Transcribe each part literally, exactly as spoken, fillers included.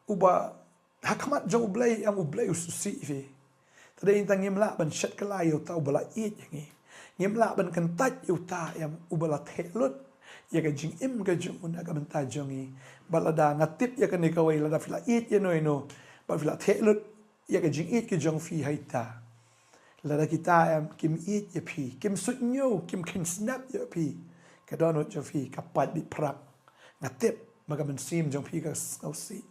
Uba ha khmat jong U Blei em, U Blei u sngewsih ïa phi. Te dei tang ngim lah ban shet kylla ïa uta uba la ïeit ïa ngi. Ngim lah ban kyntait ïa uta em uba la theh lut ïa ka jingim ka jong u na ka bynta jong ngi. Bad lada nga tip ïa kane kawei, lada phi la ïeit ïa no ïa no bad phi la theh lut ïa ka jingïeit ka jong phi ha ita, lada kita em kim ïeit ïa phi, kim suidñiew, kim kheiñ snep ïa phi, ka dohnud jong phi ka pait bit phrak. Nga tip ba ka mynsiem jong phi ka sngewsih.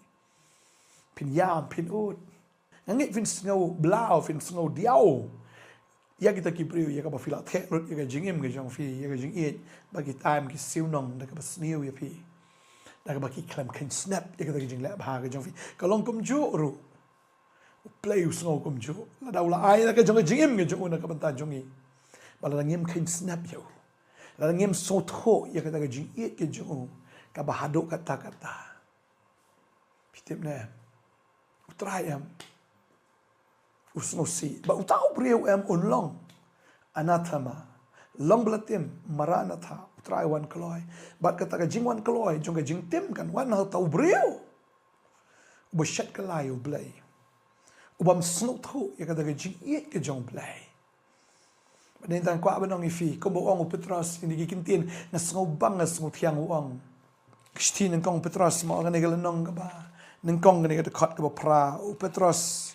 Phin ïam, phin ud. Nga ngeit phin sngew blah, phin sngew diaw ïa kita ki briew ïa kaba phi la theh lut ïa ka jingim ka jong phi, ïa ka jingïeit, ba kita em ki siew nong da kaba sniew ïa phi, da kaba ki khlem kheiñ snep ïa kita ki jingleh bha ka jong phi. Ka long kumjuh ruh. U Blei u sngew kumjuh. Lada u la ai da ka jong ka jingim ka jong u na ka bynta jong ngi, bad lada ngim kheiñ snep ïa u, lada ngim sngewthuh ïa kata ka jingïeit ka jong u kaba haduh katta katta, phi tip ne em? U Trai em u sngewsih. Bad uta u briew em un long anathema, long ba la tim, Maranatha, U Trai wan kloi. Bad kata ka jingwan kloi jong ka jingtim kan wan ha uta u briew uba shet kylla ïa U Blei, u bym sngewthuh ïa kata ka jingïeit ka jong U Blei. Bad nangta nga kwah ban ong ïa phi, kumba u ong u Petros ha kine ki kyntien, nga sngewbang, nga sngewthiang, u ong, ka shithi nyngkong Petros, mo, kane ka lynnong kaba nyngkong, kane ka dkhot kaba phra. U Petros,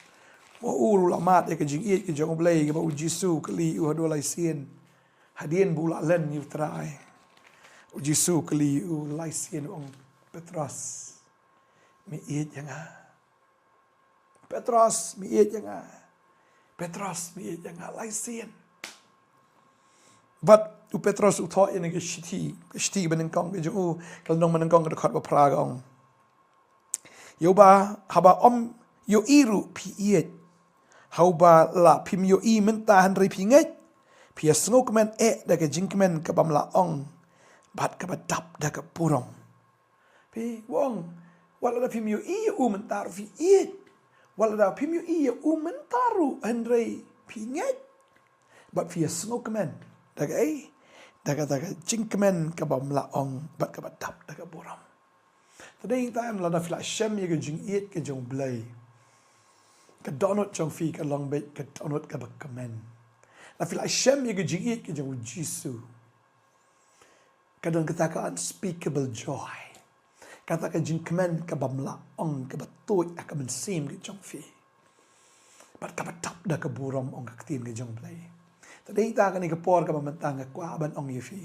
mo, u ruh u la mad ïa ka jingïeit ka jong U Blei kaba U Jisu u kylli ïa u haduh lai sien. Hadien ba u la len ïa U Trai, U Jisu u kylli ïa u lai sien, u ong, Petros, me ïeit ïa nga? Petros, me ïeit ïa nga? Petros, me ïeit ïa nga? Lai sien. Bad u Petros u thoh ïa kane ka shithi, ka shithi ba nyngkong ka jong u, ka lynnong ba nyngkong, ka dkhot ba phra, ka ong, ïa uba haba ym ïohi ruh phi ïeit, ha uba la phim ïohi mynta hynrei phi ngeit, phi ïa sngewkmen eh da ka jingkmen ka bym lah ong bad kaba dap da ka burom. Phi, u ong, wat lada phim ïohi ïa u mynta ruh phi ïeit. Wat lada phim ïohi ïa u mynta ruh hynrei phi ngeit, bad phi ïa sngewkmen da kaei? Da kata ka jingkmen ka bym lah ong bad kaba dap da ka burom. Te dei tang em, lada phi la shem ïa ka jingïeit ka jong U Blei, ka dohnud jong phi ka long beit ka dohnud kaba kmen. Lada phi la shem ïa ka jingïeit ka jong U Jisu, ka don kata ka unspeakable joy, kata ka jingkmen ka bym lah ong kaba tuid ha ka mynsiem ka jong phi, bad kaba dap da ka burom, ong ka ktien ka jong U Blei. Te dei tang kane ka por kaba mynta nga kwah ban ong ïa phi,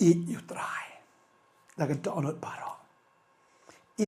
ïeit ïa U Trai da ka dohnud baroh.